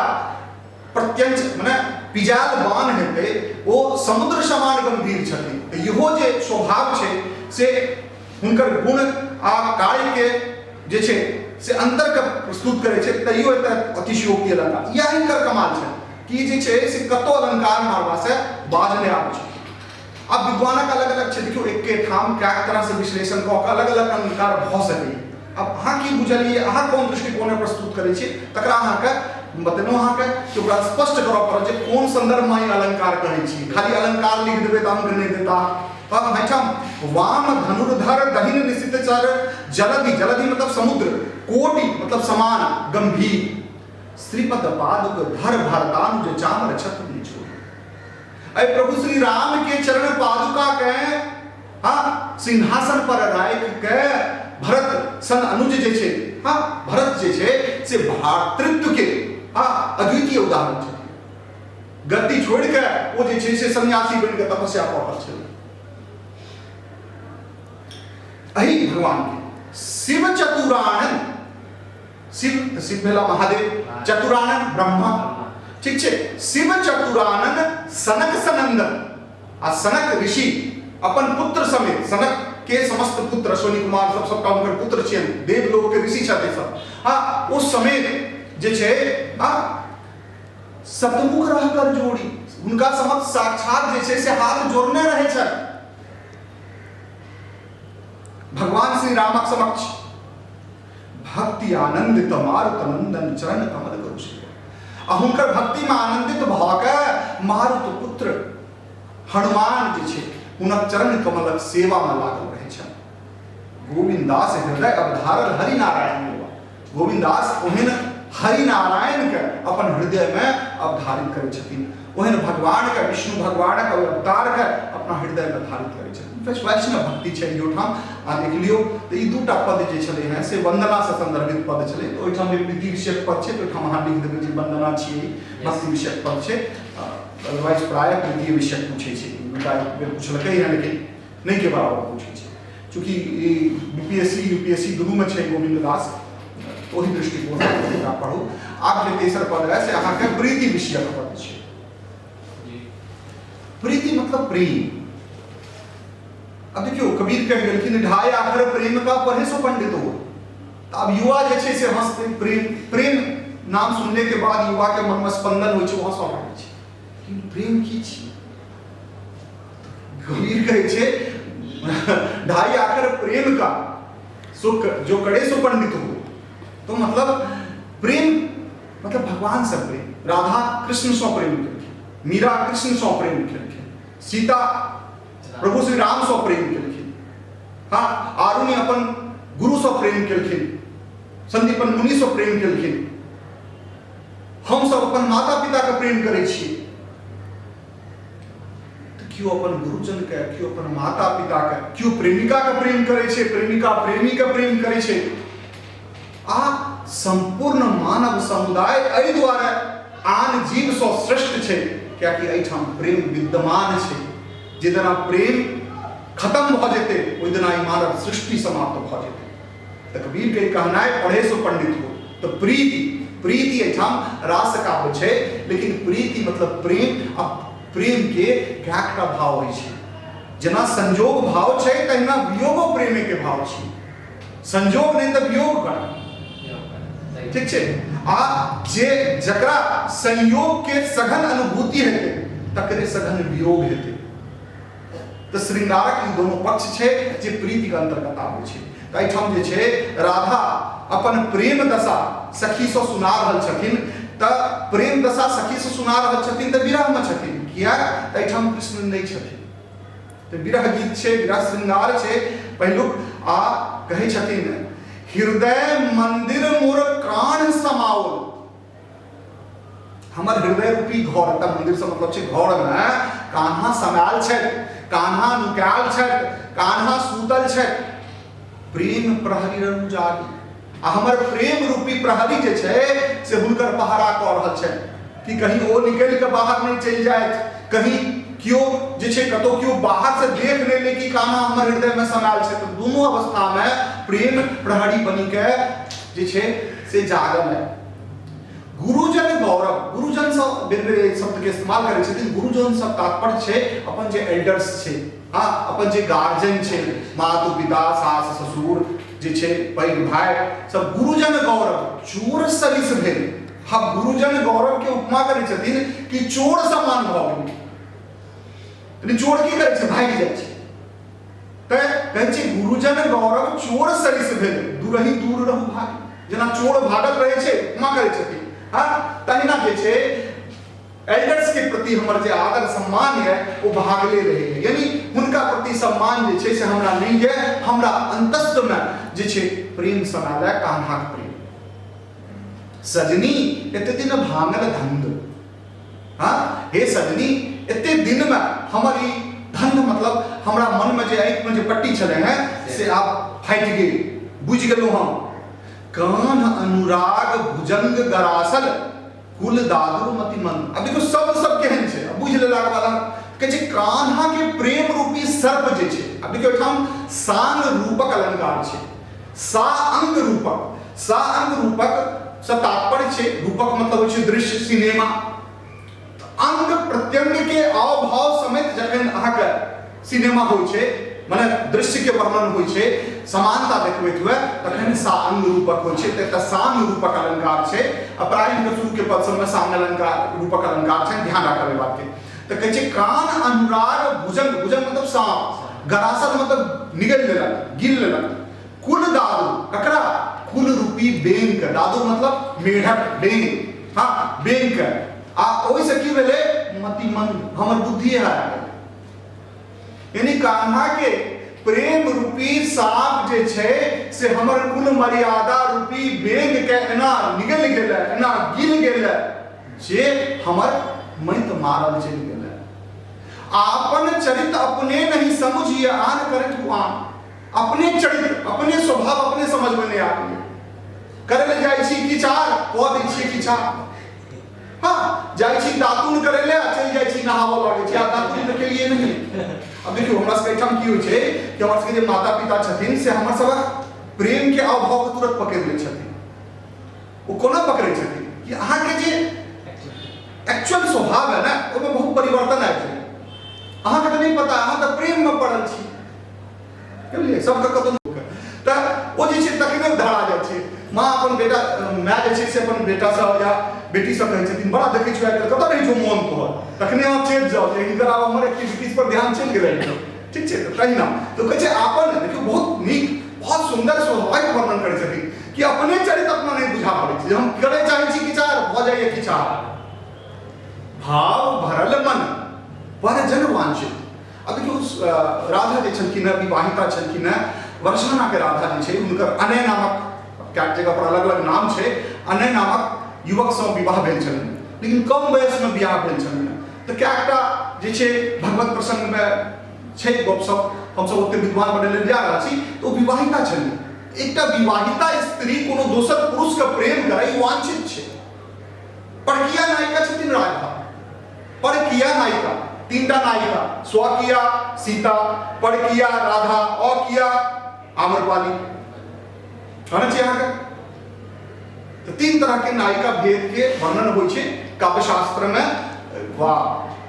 प्रत्यंच मने पिजायल बाण हेतै ओ समुद्र समान गंभीर छथिन, तऽ इहो जे स्वभाव छै से हुनकर गुण आ कार्य के जे छै से अंतर के प्रस्तुत करै छै, तैयो एतऽ अतिशयोक्ति अलंकार। इएह हिनकर कमाल छै कि जे छै से कतौ अलंकार मारबा से बाज नहि आबै छै। आब विद्वानक अलग अलग छै, देखियौ एके ठाम कए तरह से विश्लेषण कऽ कऽ अलग अलग अलंकार भऽ सकैए। आब अहाँ की बुझलियै, अहाँ कोन दृष्टिकोणमे प्रस्तुत करै छियै तकरा अहाँके बतेलहुँ, अहाँके कि ओकरा स्पष्ट करऽ पड़त जे कोन सन्दर्भमे ई अलंकार कहै छी। खाली अलंकार लिख देबै तऽ अंक नहि देता। तब एहिठाम वाम धनुर्धर दहिन निशित चर जलधि, जलधि मतलब समुद्र, कोटि मतलब समान गंभीर, श्रीपद पादुक धर भरतानुज चामर छत्र निचोड़। अय प्रभु श्री राम के चरण पादुका के हाँ सिंहासन पर राख के भरत सन अनुज जे छै, हाँ भरत जे छै से भ्रातृत्व के हाँ अद्वितीय उदाहरण छथिन। गद्दी छोड़ि के ओ जे छै से सन्यासी बनि के तपस्या कऽ रहल छलै। एहि भगवान के शिव चतुरानन, शिव शिव भेला महादेव, चतुरानन ब्रह्मा, ठीक छै, शिव चतुरानन सनक सनंदन, आ सनक ऋषि अपन पुत्र समेत, सनक के समस्त पुत्र अश्विनी कुमार सब सबटा हुनकर पुत्र छियनि, देवलोक के ऋषि छथि सब, हाँ ओ समेत जे छै हाँ सतमुख रह कर जोड़ी, हुनका समक्ष साक्षात जे छै से हाथ जोड़ने रहै छथि भगवान श्री रामक समक्ष। भक्ति आनंदित मारुत नंदन चरण कमल करू सेवा, आ हुनकर भक्ति में आनंदित भऽ के मारुत पुत्र हनुमान जे छै हुनक चरण कमलक सेवा में लागल रहै छनि। गोविंद दास हृदय अवधारल हरि नारायण, गोविंद दास ओहन हरि नारायण के अपन हृदय में अवधारित करै छथिन, ओहन भगवान के विष्णु भगवान के अवतार के अपना हृदय में धारित करै छथिन। वैष्णव भक्ति छै इहोठाम आ देख लियौ। तऽ ई दूटा पद जे छलै हेँ से वंदनासँ संदर्भित पद छलै, तऽ ओहिठाम जे प्रीति विषयक पद छै तऽ ओहिठाम अहाँ लिख देबै जे वंदना छियै, भक्ति विषयक पद छै। अदरवाइज प्रायः प्रीति विषयक पूछै छै, दूटा एक बेर पुछलकै हेँ लेकिन नहि के बराबर पूछै छै, चूँकि ई B P S C U P S C दुनूमे छै गोविंद दास। तऽ ओहि दृष्टिकोणसँ एकरा पढ़ू। आब जे तेसर पद है से अहाँके प्रीति विषयक पद छै। प्रीति मतलब प्रेम। अब देखियौ, कबीर कहि गेलखिन, ढाई आखर प्रेम का पढ़े सो पंडित हो। तऽ आब युवा जे छै से हंसते, प्रेम प्रेम नाम सुनने के बाद युवा के मन में स्पंदन होइ छै, ओ हंसऽ लागै छै कि प्रेम की छी। कबीर कहै छै, ढाई आखर प्रेम का सो जो करे सो पंडित हो। तो मतलब प्रेम मतलब भगवान से प्रेम। राधा कृष्ण से प्रेम केलखिन, मीरा कृष्ण से प्रेम केलखिन, सीता प्रभु श्री राम से प्रेम केलखिन, हाँ, आरुणि अपन गुरु से प्रेम केलखिन, संदीपन मुनि से प्रेम केलखिन। हम सब अपन माता पिता के प्रेम करै छी। तऽ केओ अपन गुरुजन के, केओ अपन माता पिता के, केओ प्रेमिका के प्रेम करै छै, प्रेमिका प्रेमी के प्रेम करै छै। आ सम्पूर्ण मानव समुदाय एहि दुआरे आन जीवसँ श्रेष्ठ छै, कियाकि एहिठाम प्रेम विद्यमान छै। जे दिना प्रेम खत्म भऽ जेतै, ओहि दिना ई मानव सृष्टि समाप्त भऽ जेतै। तऽ कबीर के कहनाइ, पढ़े सो पंडित हो। तऽ प्रीति, प्रीति एहिठाम रास काव्य छै, लेकिन प्रीति मतलब प्रेम। आ प्रेम के कएकटा भाव होइ छै। जेना संजोग भाव छै, तहिना वियोगो प्रेमे के भाव छै। संजोग नहि तऽ वियोग कर, ठीक छै? आ जे जकरा संयोग के सघन अनुभूति हेतै, तकरे सघन वियोग हेतै। तऽ श्रृंगारक ई दोनों पक्ष छै जे प्रीति के अंतर्गत आबै छै। तऽ एहिठाम जे छै, राधा अपन प्रेम दशा सखीसँ सुना रहल छथिन। तऽ प्रेम दशा सखीसँ सुना रहल छथिन तऽ विरहमे छथिन। किएक तऽ एहिठाम कृष्ण नहि छथिन। तऽ विरह गीत छै, विरह श्रृंगार छै पहिलुक। आ कहै छथिन, हृदय मंदिर मोर कान्ह समाओल। हमर हृदय रूपी घर, तऽ मंदिर से मतलब छै घर, में कान्हा समायल छथि, कान्हा नुकायल छथि, कान्हा सूतल छथि। प्रेम प्रहरी रहू जागी। आ हमर प्रेम रूपी प्रहरी जे छै से हुनकर पहरा कऽ रहल छथि कि कहीं ओ निकलि कऽ बाहर नहि चलि जाथि, कहीं केओ जे छै कतौ केओ बाहर से देख नहि ले कि कान्हा हमर हृदय में समायल छै। तऽ दुनू अवस्था में प्रेम प्रहरी बनि के जे छै से जागल है। गुरुजन गौरव, गुरुजन सब बेर बेर एहि शब्द के इस्तेमाल करै छथिन। गुरुजन सब तात्पर्य छै अपन जे एल्डर्स छै, हाँ, अपन जे गार्जियन छै, मातु पिता, सास ससुर जे छै, पैघ भाई सब। गुरुजन गौरव चोर सरिस भेल। हाँ, गुरुजन गौरव के उपमा करै छथिन कि चोर समान भऽ गेल। यानी चोर की करै छै? भागि जाइ छै। तऽ कहै छै, गुरुजन गौरव चोर सरिस भेल, दूरही दूर रहू भागी। जेना चोर भागल रहै छै, उपमा करै छथिन, हँ, तहिना जे छै एल्डर्स के प्रति हमर जे आदर सम्मान यऽ ओ भागले रहैए। यानी हुनका प्रति सम्मान जे छै से हमरा नहि यऽ। हमरा अंतस्तमे जे छै प्रेम समायल है, कान्हाक प्रेम। सजनी एते दिन भांगल धंध। हाँ, हे सजनी, एते दिनमे हमर ई धंध, मतलब हमरा मनमे जे आँखिमे जे पट्टी छलै हेँ से आब फाटि गेल, बुझि गेलहुँ हम। कान्ह अनुराग भुजंग गरासल कुल दादुर मति मन। अब देखियौ, शब्द सब केहन छै। अब बुझि लेलाके बाद हम कहै छै, कान्हा के प्रेम रूपी सर्प जे छै। अब देखियौ, एहिठाम सांग रूपक अलंकार छै। सा अंग रूपक, सा अंग रूपक से तात्पर्य छै, रूपक मतलब होइ छै दृश्य, सिनेमा। अंग प्रत्यंग के अभाव समेत जखन अहाँके सिनेमा होइ छै, माने दृश्य के वर्णन होइ छै समानता देखबैत हुए, तखन सा अंग रूपक होइ छै। तऽ एकटा सांग रूपक अलंकार छै। आ प्रायः हिनकर शुरू के पद सबमे सांग अलंकार, रूपक अलंकार छै, ध्यान राखब एहि बात के। तऽ कहै छै, कान अनुराग भुजंग, भुजंग मतलब सांप, गरासल मतलब निगलि लेलक, गिल लेलक। कुल दादू ककरा? कुल रूपी बेंग के। दादू मतलब मेढक, बेंग, हाँ, बेंग के। आ ओहिसँ की भेलै? मति मंद, हमर बुद्धि हरा गेलै। यानी कान्हा के प्रेम रूपी साप जे छै से हमर कुल मर्यादा रूपी बेंग के एना निगल गेलै, एना गिल गेलै जे हमर मति मारल चलि गेलै। आपन चरित अपने नहीं समझिए, आन करत आन। अपने चरित्र, अपने स्वभाव अपने समझमे नहि आबैए। करै लए जाइ छी किचार, कऽ दै छियै किचार। हाँ, जाइ छी दातुन करै लए, चलि जाइ छी नहाबऽ लागै छी, आ दातुन तऽ केलिए नहि। आब देखियौ, हमरा सबके एहिठाम की होइ छै कि हमर सबके जे माता पिता छथिन से हमर सबक प्रेमके अभावके तुरंत पकड़ि लै छथिन। ओ कोना पकड़ै छथिन कि अहाँके जे एक्चुअल स्वभाव है ने, ओहिमे बहुत परिवर्तन आबि जाइए। अहाँके तऽ नहि पता, अहाँ तऽ प्रेममे पड़ल छी, बुझलियै? सबके कतौ तऽ ओ जे छै तखने धरा जाइ छै। माँ अपन बेटा, माय जे छै से अपन बेटासँ या बेटीसँ कहै छथिन, बड़ा देखै छियौ आइ काल्हि कतऽ रहै छौ मोन तोहर? तखने अहाँ चेत जाउ जे हिनकर आब हमर एक्टिविटीज पर ध्यान चलि गेलै। ठीक छै? तऽ तहिना तऽ कहै छै अपन, देखियौ, बहुत नीक, बहुत सुन्दर स्वाभाविक वर्णन करै छथिन कि अपने चरित्र अपना नहि बुझा पड़ै छै जे हम करै चाहै छी किछु आर, भऽ जाइए किछु आर। भाव भरल मन पर जन वांछित। अब देखियौ, राधा जे छलखिन हेँ, विवाहिता छलखिन हेँ। वर्षाना के राधा जे छै, हुनकर अनय नामक, कए जगह पर अलग अलग नाम छै, अनय नामक युवकसँ विवाह भेल छलनि, लेकिन कम वयसमे बियाह भेल छलनि। तऽ कएकटा जे छै भगवत प्रसङ्गमे छै गपशप, हमसब ओते विद्वान बनै लेल जा रहल छी। तऽ ओ विवाहिता छलनि। एकटा विवाहिता स्त्री कोनो दोसर पुरुषके प्रेम करै, ई वांछित छै। परकीया नायिका छथिन राधा। परकीया नायिका, तीनटा नायिका, स्वकीया सीता, परकीया राधा, अकिया आम्रपाली। कहने छी अहाँके तऽ तीन तरह के नायिका भेद के वर्णन होइ छै काव्यशास्त्र में वा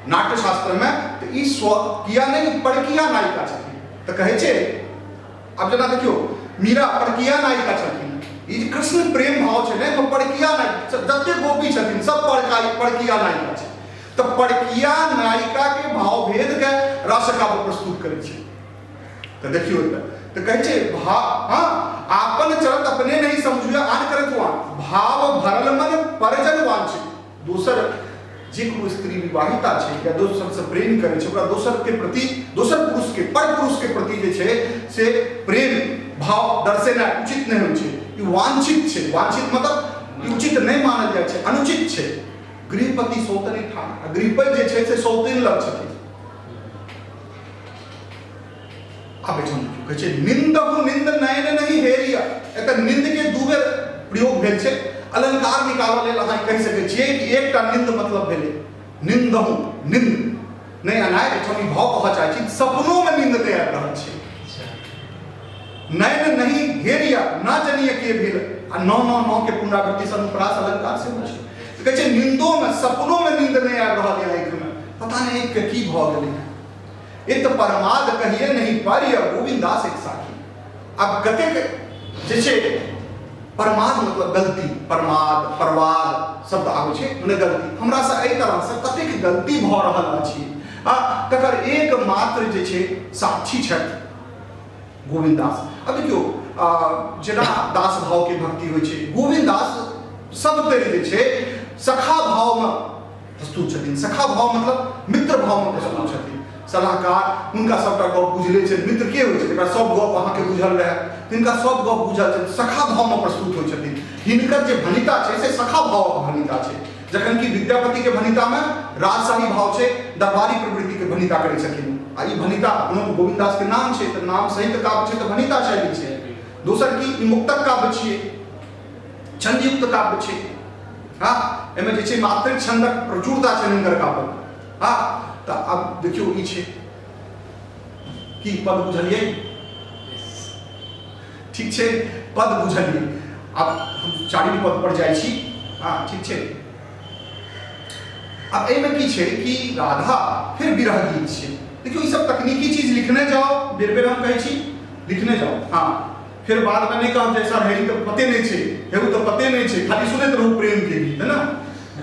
नाट्यशास्त्र में। तऽ ई स्वकीया नहि, परकीया नायिका छथिन। तऽ कहै छै, आब जेना देखियौ, मीरा परकीया नायिका छथिन। ई जे कृष्ण प्रेम भाव छै ने, ओहिमे परकीया नायिका, जते गोपी छथिन सब परकीया नायिका छै। तऽ परकीया नायिका के भाव भेद के रासकाव्य प्रस्तुत करै छै। तऽ देखियौ, एतऽ तऽ कहै छै भा, हाँ, आपन चरत अपने नहीं समझुए, आन करत हुआ भाव भरल मन परजन वांछित। दोसर जे कोनो स्त्री विवाहिता छै या दोसरसँ प्रेम करै छै, ओकरा दोसरके प्रति, दोसर पुरुषके, पर पुरुषके प्रति जे छै से प्रेम भाव दर्शेनाइ उचित नहि होइ छै। ई वांछित छै। वांछित मतलब ई उचित नहि मानल जाइ छै, अनुचित छै। गृहपति सौतनी ठाम, आ गृहपति जे छै से सौतनी लग छथिन। आब एहिठाम देखियौ, कहै छै निंदहु निंद नयन नहीं हेरिया। एतऽ निंद के दू बेर प्रयोग भेल छै। अलंकार निकालऽ लेल अहाँ कहि सकै छियै कि एकटा निंद मतलब भेलै निंदहु निंद नहि अनाय। एहिठाम ई भाव कहऽ चाहै छी, सपनोमे निंद नहि आबि रहल छै। नयन नहीं हेरिया ना जनिय के भेल, आ नौ नौ नौ के पुनरावृत्ति से अनुप्रास अलंकार से होइ छै। तऽ कहै छै निंदोमे, सपनोमे निंद नहि आबि रहल यऽ आँखिमे, पता नहि आँखिके की भऽ गेलै। इत परमाद कहिए नहीं पारिय गोविंद दास एक साखी। आब कतेक जे छै परमाद मतलब गलती, परमाद परवाद शब्द आबै छै, मने गलती। हमरासँ एहि तरहसँ कतेक गलती भऽ रहल अछि, आ तकर एकमात्र जे छै साक्षी छथि गोविंद दास। आब देखियौ, जेना दास भावके भक्ति होइ छै, गोविंद दास सब तरि जे छै सखा भावमे प्रस्तुत छथिन। सखा भाव मतलब मित्र भावमे प्रस्तुत छथिन। सलाहकार, हुनका सबटा गप बुझले छै। मित्र के होइ छै? जकरा सब गप अहाँके बुझल रहए। तिनका सब गप बुझल छै, सखा भावमे प्रस्तुत होइ छथिन। हिनकर जे भणिता छै से सखा भावक भणिता छै, जखन कि विद्यापतिके भणितामे राजशाही भाव छै, दरबारी प्रवृत्तिके भणिता करै छथिन। आ ई भणिता अपनो गोविन्द दासके नाम छै, तऽ नाम सहित काव्य छै, तऽ भणिता शैली छै। दोसर की, ई मुक्तक काव्य छियै, छंदयुक्त काव्य छै। हाँ, एहिमे जे छै मात्रिक छंदक प्रचुरता छै हिनकर काव्य। हाँ, तऽ आब देखियौ, ई छै की पद बुझलियै? ठीक छै, पद बुझलियै। आब हम चारिम पद पर जाइ छी। हाँ, ठीक छै। आब एहिमे की छै कि राधा फेर विरह गीत छै। देखियौ, ई सब तकनीकी चीज लिखने जाओ, बेर बेर हम कहै छी, लिखने जाओ। हाँ, फेर बादमे नहि कहब जे सर हे तऽ पते नहि छै, हे ओ तऽ पते नहि छै, खाली सुनैत रहू प्रेमके गीत, है ना?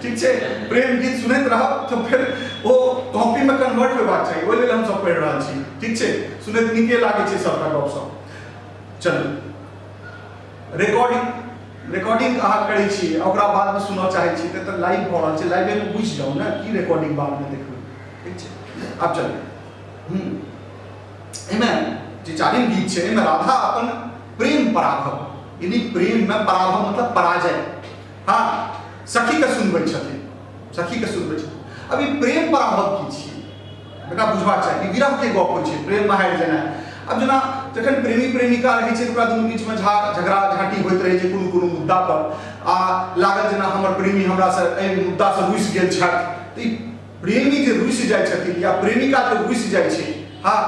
ठीक छै, प्रेम गीत सुनैत रहब तऽ फेर ओ कॉपीमे कन्वर्ट होयबाक चाही, ओहि लेल हमसब पढ़ि रहल छी। ठीक छै, सुनैत नीके लागै छै सबटा गपशप। चलू, रिकॉर्डिंग, रिकॉर्डिंग अहाँ करै छी, ओकरा बादमे सुनऽ चाहै छी तऽ लाइव भऽ रहल छै, लाइवेमे बुझि जाउ ने, की रिकॉर्डिंग बादमे देखबै? ठीक छै, आब चलू। एहिमे जे चारिम गीत छै, एहिमे राधा अपन प्रेम पराभव, यानी प्रेममे पराभव मतलब पराजय, हाँ, सखीके सुनबै छथिन, सखीके सुनबै छथिन। अब ई प्रेम पराभव की छियै, एकरा बुझबाक चाही। ई विरहके गप होइ छै, प्रेममे हारि जेनाइ। आब जेना जखन प्रेमी प्रेमिका रहै छै, ओकरा दुनू बीचमे झगड़ा झाँटी होइत रहै छै कोनो कोनो मुद्दा पर, आ लागल जेना हमर प्रेमी हमरासँ एहि मुद्दासँ रुसि गेल छथि। तऽ ई प्रेमी जे रुसि जाइ छथिन या प्रेमिका जे रुसि जाइ छै, हाँ,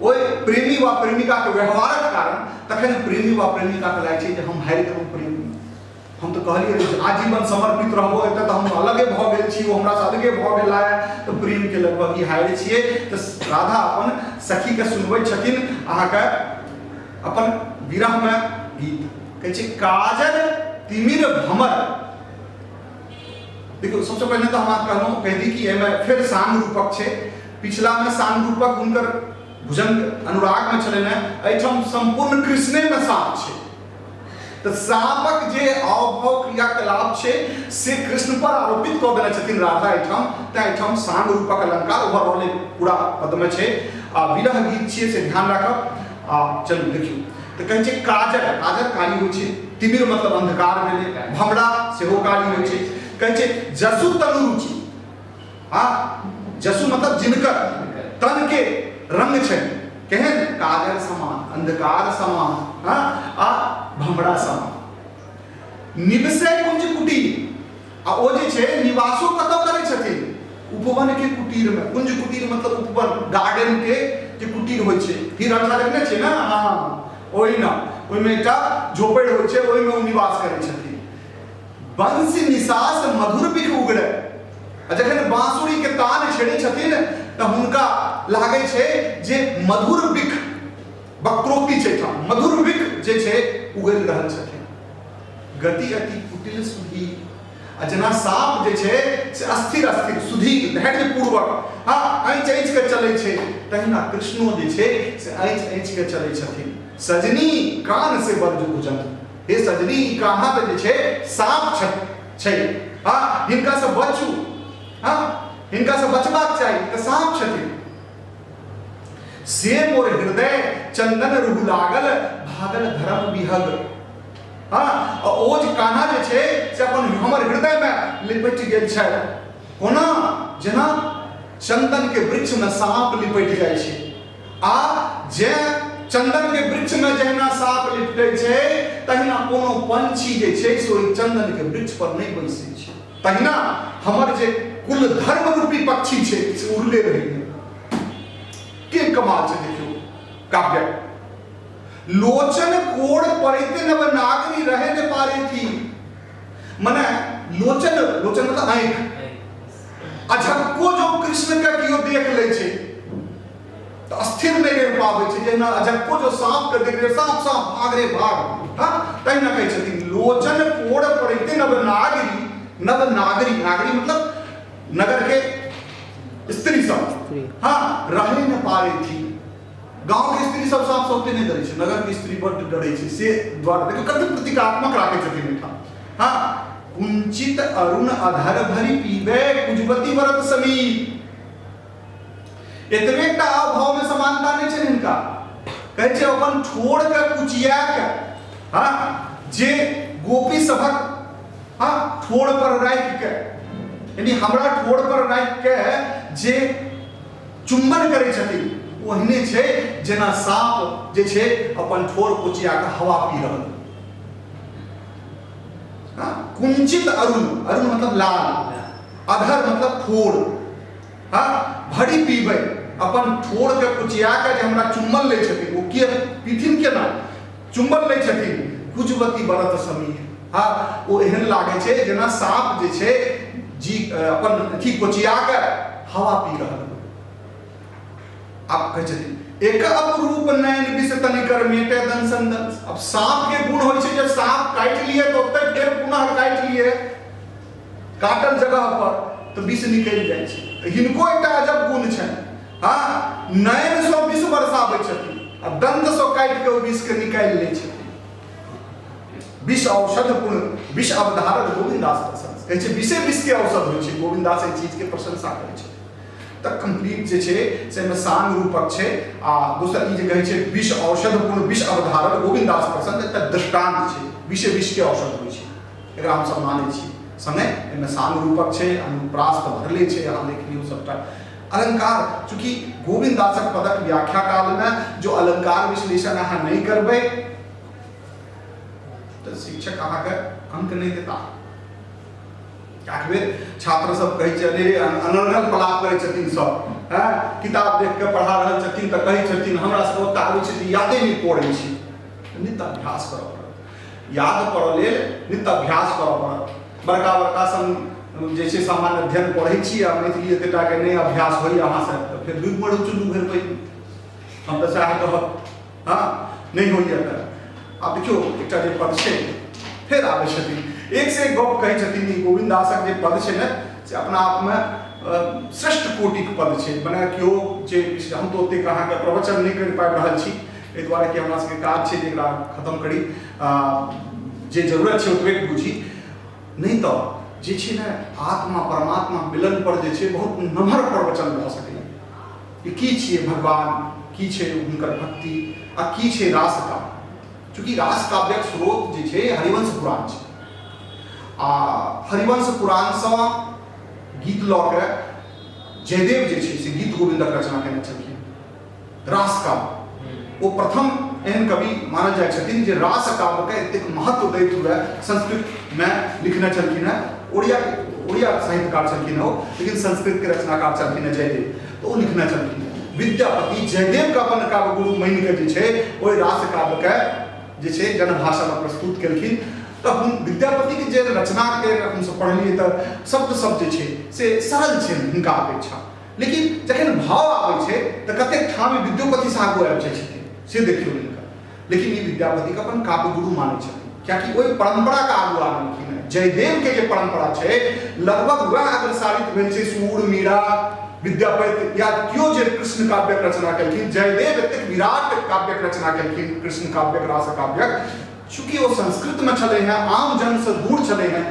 ओहि प्रेमी वा प्रेमिकाके व्यवहारक कारण, तखन प्रेमी वा प्रेमिकाके लागै छै जे हम हारि गेलहुँ प्रेममे। हम तऽ कहलियै जे आजीवन समर्पित रहबो, एतऽ तऽ हम अलगे भऽ गेल छी, ओ हमरासँ अलगे भऽ गेला है। तऽ प्रेमके लगभग ई हारि छियै। तऽ राधा अपन सखीके सुनबै छथिन अहाँके अपन विरहमे गीत। कहै छै काजर तिमिर भमर। देखियौ, सबसँ पहिने तऽ हम अहाँके कहलहुँ, कहि दी कि एहिमे फेर सांग रूपक छै। पिछलामे सांग रूपक हुनकर भुजंग अनुरागमे छलनि हेँ, एहिठाम सम्पूर्ण कृष्णेमे साँप छै। तऽ साँपक जे अभाव क्रियाकलाप छै से कृष्ण पर आरोपित कऽ देने छथिन राधा एहिठाम। तेँ एहिठाम सांग रूपक अलंकार ओवरऑल पूरा पदमे छै आ विरह गीत छियै, से ध्यान राखब। आ चलू देखियौ, तऽ कहै छै काजर, काजर कारी होइ छै, तिमिर मतलब अंधकार भेलै, भमरा सेहो कारी होइ छै। कहै छै जसु तनु रुचि, हाँ जसु मतलब जिनकर तन के रंग छै केहन, काजर समान, अंधकार समान, हाँ आ भमरा समान। निवसे कुंज कुटीर, आ ओ जे छै निवासो कतऽ करै छथिन, उपवन के कुटीर में। कुंज कुटीर मतलब उपवन, गार्डन के जे कुटीर होइ छै, फिर अच्छा देखने छियै ने, हाँ ओहिना ओहिमे एकटा झोपड़ होइ छै, ओहिमे ओ निवास करै छथिन। बंसी निसास मधुर बिख उगड़े, आ जखन बांसुरी के तान छेड़ै छथिन तऽ हुनका लागै छै जे मधुर बिख, वक्रोक्ति छै एहिठाम, मधुर बिख जे छै उगलि रहल छथिन। गति अति कुटिल सुधीर, आ जेना साँप जे छै से अस्थिर अस्थिर सुधीर धैर्यपूर्वक हाँ ऐंच ऐंच के चलै छै, तहिना कृष्णो जे छै से ऐंच ऐंच के चलै छथिन। सजनी कान से बर्ज भुजंग, हे सजनी ई कान्हा तऽ जे छै साँप छै, हाँ हिनका से बचू, हाँ हिनका से बचबाक चाही, तऽ साँप छथिन। से मोर हृदय चंदन रुहु लागल भागल धर्म विहग, हाँ आ ओ जे कान्हा जे छै से अपन हमर हृदय में लिपटि गेल छै, कोना जेना चंदन के वृक्ष में साँप लिपटि जाइ छै, आ जे चंदन के वृक्ष में जहिना साँप लिपटै छै तहिना कोनो पंछी जे छै से ओहि चंदन के वृक्ष पर नहि बैसै छै, तहिना हमर जे कुल धर्म रूपी पक्षी छै से उड़ले रहैए। के कमाल छै देखियौ काव्य। लोचन कोड़ पड़ैते नव नागरी रहे ने पारे थी, मने लोचन, लोचन मतलब आँखि, अझक्को जो कृष्ण के केओ देख लै छै तऽ स्थिर नहि रहि पाबै छै, जहिना अझक्को जो साँप के देख रे साँप साँप भाग रे भाग, हाँ तहिना कहै छथिन लोचन कोड़ पड़ैते नव नागरी, नव नागरी, नागरी मतलब नगर के स्त्री सब, हाँ रहे न पारे थी। गांव के स्त्री सब साँप सबके नहि डरै छै, नगर के स्त्री बड्ड डरै छै, से द्वारा देखियौ कते प्रतीकात्मक राखै छथिन एहिठाम। हाँ कुंचित अरुण अधर भरि पीबे कुजबती व्रत समीप, एतबे टा अभाव में समानता नहीं छै हिनका। कहै छै अपन ठोर के कुचिया के, हाँ जे गोपी सभक हाँ ठोर पर राखि के, यानी हमरा ठोर पर राखि के जे चुम्बन करै छथिन ओहने छै जेना साँप जे छै अपन ठोर कोचिया के हवा पी रहल। हाँ कुंचित अरुण, अरुण मतलब लाल, अधर मतलब ठोर, हाँ भरी पीबै अपन ठोर के कुचिया के जे हमरा चुम्बन लै छथिन, ओ के पीथिन केना चुम्बन लै छथिन, कुजवती बरत समीर, हाँ ओ एहन लागै छै जेना साँप जे छै जी अपन अथी कोचिया के हवा पी रहल। आब कहै छथिन एक अपरूप नयन विष तनिकर मेटे दंशन दंश। अब साँप के गुण होइ छै जे साँप काटि लिए तऽ ओतहि फेर पुनः काटि लिए, काटल जगह पर तऽ विष निकलि जाइ छै। तऽ हिनको एकटा अजब गुण छनि, हाँ नयनसँ विष बरसाबै छथिन आ दंतसँ काटि कऽ ओ विषके निकालि लै छथिन। विष औषध पूर्ण विष अवधारक गोविन्द दास प्रशंसा कहै छै, विषे विष के औषध होइ छै, गोविन्द दास एहि चीज के प्रशंसा करै छै। तऽ कम्प्लीट जे छै से एहिमे सांग रूपक छै। आ दोसर ई जे कहै छै विष औषध पूर्ण विष अवधारक गोविन्द दास प्रसन्न, एकटा दृष्टांत छै, विषे विष के औषध होइ छै, एकरा हमसब मानै छी। संगे एहिमे सांग रूपक छै, अनुप्रास तऽ भरले छै, अहाँ देख लियौ सबटा अलंकार। चूँकि गोविन्द दासक पदक व्याख्या कालमे जो अलंकार विश्लेषण अहाँ नहि करबै तऽ शिक्षक अहाँके अंक नहि देता। आठ बेर छात्र सब कहै छै अरे अनर्गल प्रलाप करै छथिन सब, हैं किताब देख के पढ़ा रहल छथिन तऽ कहै छथिन हमरा सबके ओतऽ आबै छै तऽ यादे नहि पड़ै छै। नित्य अभ्यास करऽ पड़त। याद करऽ लेल नित्य अभ्यास करऽ पड़त। बड़का बड़का सन जे छै सामान्य अध्ययन पढ़ै छी आ मैथिली एतेटाके नहि अभ्यास होइए अहाँसँ, तऽ फेर डूबि मरू चुल्लू भरि पानि। हम तऽ सएह कहब। हँ, नहि होइए तऽ आब देखियौ एकटा जे पद छै, फेर आबै छथिन, एक से एक गप कहै छथिन। ई गोविन्द दासक जे पद छै ने, से अपना आपमे श्रेष्ठ कोटिक पद छै। मने केओ जे, हम तऽ ओतेक अहाँके प्रवचन नहि करि पाबि रहल छी, एहि दुआरे कि हमरा सबके काज छै जे एकरा खत्म करी, जे जरूरत छै ओतबे बुझी, नहि तऽ जे छै ने आत्मा परमात्मा मिलन पर जे छै बहुत नमहर प्रवचन भऽ सकैए कि की छियै भगवान, की छै हुनकर भक्ति आ की छै रास काव्य। चूँकि रास काव्यक स्रोत जे छै हरिवंश पुराण छै, आ हरिवंश पुराणसँ गीत लऽ के जयदेव जे छै से गीत गोविन्दक रचना केने छलखिन रास काव्य। ओ प्रथम एहन कवि मानल जाइ छथिन जे रास काव्यके एतेक महत्व दैत हुए संस्कृतमे लिखने छलखिन हेँ। उड़िया उड़िया साहित्यकार छलखिन ओ, लेकिन संस्कृतके रचनाकार छलखिन हेँ जयदेव, तऽ ओ लिखने छलखिन। विद्यापति जयदेवके अपन काव्य गुरु मानि कऽ जे छै ओहि रास काव्यके जे छै जनभाषामे प्रस्तुत केलखिन। तऽ हम विद्यापतिके जे रचनाके हमसब पढ़लियै तऽ शब्द सब जे छै से सरल छै हुनका अपेक्षा, लेकिन जखन भाव आबै छै तऽ कतेक ठाम विद्योपतिसँ आगू आबि जाइ छथिन, से देखियौ हिनका। लेकिन ई विद्यापतिके अपन काव्य गुरु मानै छथिन, कियाकि ओहि परम्पराके आगू आनलखिन हेँ। जयदेवके जे परम्परा छै लगभग वएह अग्रसारित भेल छै। सूर, मीरा, विद्यापति या केओ जे कृष्ण काव्यक रचना केलखिन, जयदेव एतेक विराट काव्यक रचना केलखिन, कृष्ण काव्यक, रास काव्यक। चूँकि ओ संस्कृतमे छलै हेँ, आम जनसँ दूर छलै हेँ,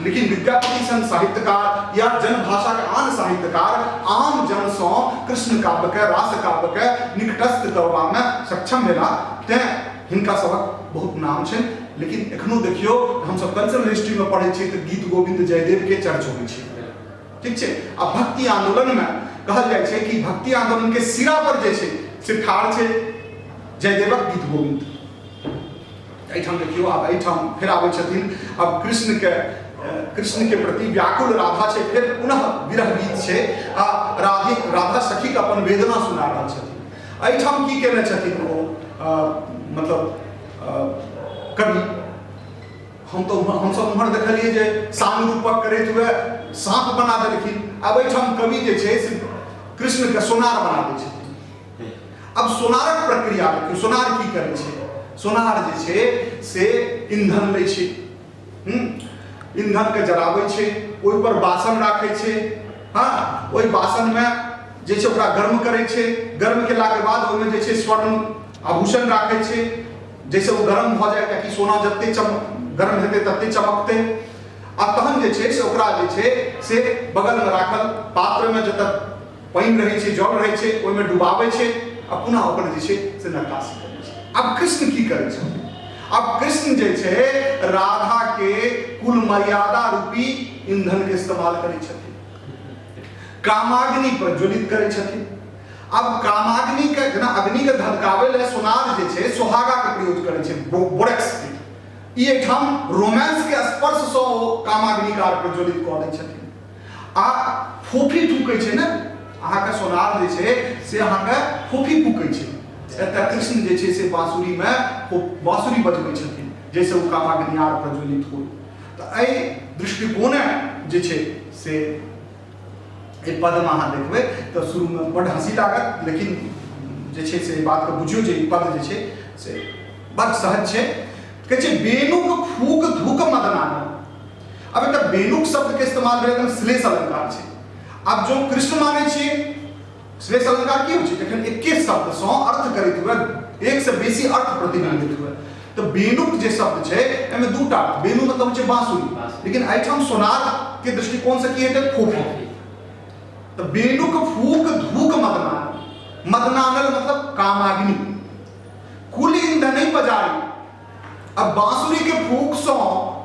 लेकिन विद्यापति सन साहित्यकार या जनभाषाके आन साहित्यकार आम जनसँ कृष्ण काव्यके, रास काव्यके निकटस्थ करबामे सक्षम भेला, तेँ हिनका सभक बहुत नाम छनि। लेकिन एखनो देखियौ, हमसभ कल्चरल हिस्ट्रीमे पढ़ै छियै तऽ गीत गोविन्द जयदेवके चर्च होइ छै। ठीक छै। आ भक्ति आंदोलनमे कहल जाइ छै कि भक्ति आंदोलनके सिरा पर जे छै से ठाढ़ छै जयदेवक गीत गोविन्द। एहिठाम देखियौ, आब एहिठाम फेर आबै छथिन। आब कृष्णके कृष्णके प्रति व्याकुल राधा छै, फेर पुनः विरह गीत छै आ राधे राधा सखीके अपन वेदना सुना रहल छथिन। एहिठाम की केने छथिन ओ मतलब कवि? हम तऽ हमसब उम्हर देखलियै जे साम रूपक करैत हुए साँप बना देलखिन। आब एहिठाम कवि जे छै से कृष्णके सोनार बना दै छथिन। अब सोनारक प्रक्रिया देखियौ, सोनार की करै छै? सोनार जे छै से ईंधन लै छै, ईंधनके जराबै छै, ओहि पर बासन राखै छै, हँ, ओहि बासनमे जे छै ओकरा गर्म करै छै। गर्म केलाके बाद ओहिमे जे छै स्वर्ण आभूषण राखै छै, जाहिसँ ओ गर्म भऽ जाय, कियाकि सोना जते चम गर्म हेतै तते चमकतै। आ तहन जे छै से ओकरा जे छै से बगलमे राखल पात्रमे जतऽ पानि रहै छै, जल रहै छै, ओहिमे डुबाबै छै आ पुनः ओकर जे छै से नक्काशी करै छै। आब कृष्ण की करै छथिन? आब कृष्ण जे छै राधाके कुल मर्यादा रूपी ईंधनके इस्तेमाल करै छथिन, कामाग्नि प्रज्वलित करै छथिन। आब कामाग्नि के जेना अग्नि के धधकाबै लए सोनार जे छै सोहागा के प्रयोग करै छै, बोरेक्स के। ई एहिठाम रोमांस के स्पर्श सँ ओ कामाग्नि के आर प्रज्वलित कऽ दै छथिन। आ फोफी फूकै छै ने अहाँके सोनार जे छै से अहाँके फोफी फूकै छै। एतऽ कृष्ण जे छै से बाँसुरीमे बाँसुरी बजबै छथिन, जाहिसँ ओ कामाग्नि आर प्रज्वलित हो। तऽ एहि दृष्टिकोणे जे छै से एहि पदमे अहाँ देखबै तऽ शुरूमे बड्ड हँसी लागत, लेकिन जे छै से बातके बुझियौ जे ई पद जे छै से बड्ड सहज छै। कहै छै बेनुक फूक धूक मदनाना। अब एतऽ बेनुक शब्दके इस्तेमाल भेल, एकदम श्लेष अलंकार छै। आब जो कृष्ण मानै छियै, श्लेष अलंकार की होइ छै? जखन एके शब्दसँ अर्थ करैत हुए एक से बेसी अर्थ प्रतिबिंबित हुए। तऽ बेनुक जे शब्द छै एहिमे दूटा अर्थ, बेनु मतलब होइ छै बांसुरी, लेकिन एहिठाम सोनार के दृष्टिकोण से की हेतै? फोफी। तऽ बेनुक फूक धूक मदनानल, मदनानल मतलब कामाग्नि, कुल ईंधन नहीं पजारी। अब बांसुरी के फूक सँ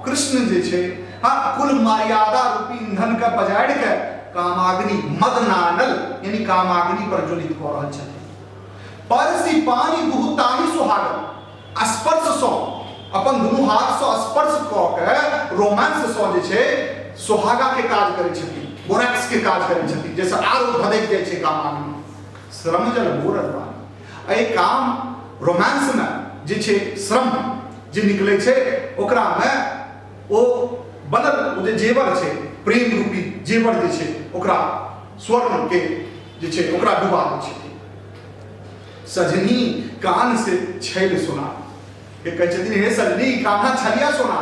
कृष्ण जे छै हाँ कुल मर्यादा रूपी ईंधन के पजारि के कामाग्नि मदनानल यानी कामाग्नि प्रज्वलित कऽ रहल छथिन। परसी पानी दुहु ताहि सुहागन, स्पर्श सँ अपन दुनू हाथ सँ स्पर्श कऽ के रोमांस सँ जे छै सुहागा के काज करै छथिन, बोरेक्स के काज करै छथिन, जाहिसँ आरो धधकि जाइ छै कामाग्नि। श्रम जल बोरल बानी, एहि काम रोमांसमे जे छै श्रम जे निकलै छै ओकरामे ओ बनल ओ जे जेवर छै, प्रेम रूपी जेवर जे छै, ओकरा स्वर्ण के जे छै ओकरा डुबा दै छथिन। सजनी कान से छैल सोना के कहै छथिन, हे सजनी, कान्हा छलिया सोना।